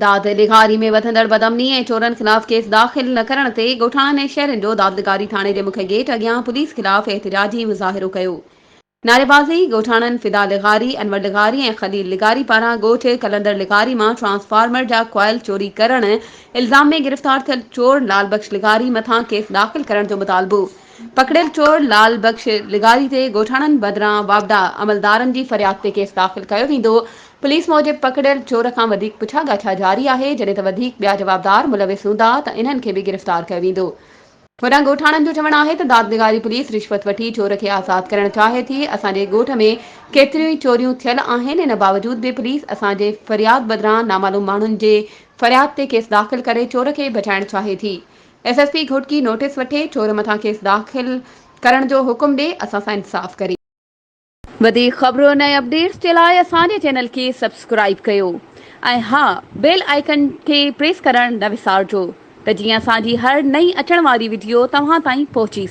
داد لغاري ۾ وڌندڙ بدامني ۽ چورن خلاف ڪيس داخل نه ڪرڻ تي ڳوٺاڻن ۽ شهرين جو داد لغاري ٿاڻي جي مکيه گيٽ اڳيان پوليس خلاف احتجاجي مظاهرو ڪيو. نعريبازي ڳوٺاڻن فدا لغاري، انور لغاري ۽ خليل لغاري پاران ڳوٺ قلندر لغاري مان ٽرانسفارمر جا ڪوائل چوري ڪرڻ الزام ۾ گرفتار ٿيل چور لال بخش لغاري مٿان ڪيس داخل ڪرڻ جو مطالبو. پڪڙيل چور لال بخش لغاري تي ڳوٺاڻن بدران واپڊا عملدارن جي فرياد تي ڪيس داخل ڪيو ويندو. پوليس موجب پڪڙيل چور کان وڌيڪ پڇا ڳاڇا جاري آهي، جڏهن ته وڌيڪ ٻيا جوابدار ملوث هوندا ته انهن کي به گرفتار ڪيو ويندو. هوڏانهن ڳوٺاڻن جو چوڻ آهي ته داد لغاري پوليس رشوت وٺي چور کي آزاد ڪرڻ چاهي ٿي، اسان جي ڳوٺ ۾ ڪيتريون ئي چوريون ٿيل آهن، ان باوجود به پوليس اسان جي فرياد بدران نامعلوم ماڻهن جي فرياد تي ڪيس داخل ڪري چور کي بچائڻ چاهي ٿي. S S P Ghotki notice وٺي چور مٿان ڪيس داخل ڪرڻ جو حڪم ڏي اسان سان انصاف ڪري. وڌيڪ خبرن ۽ اپڊيٽس جي لاء اسان جي چينل کي سبسڪرائيب ڪيو ۽ ها بيل آئيڪن کي پريس ڪرڻ نه وسارجو ته جيئن اسان جي هر نئين اچڻ واري وڊيو توهان تائين پهچي.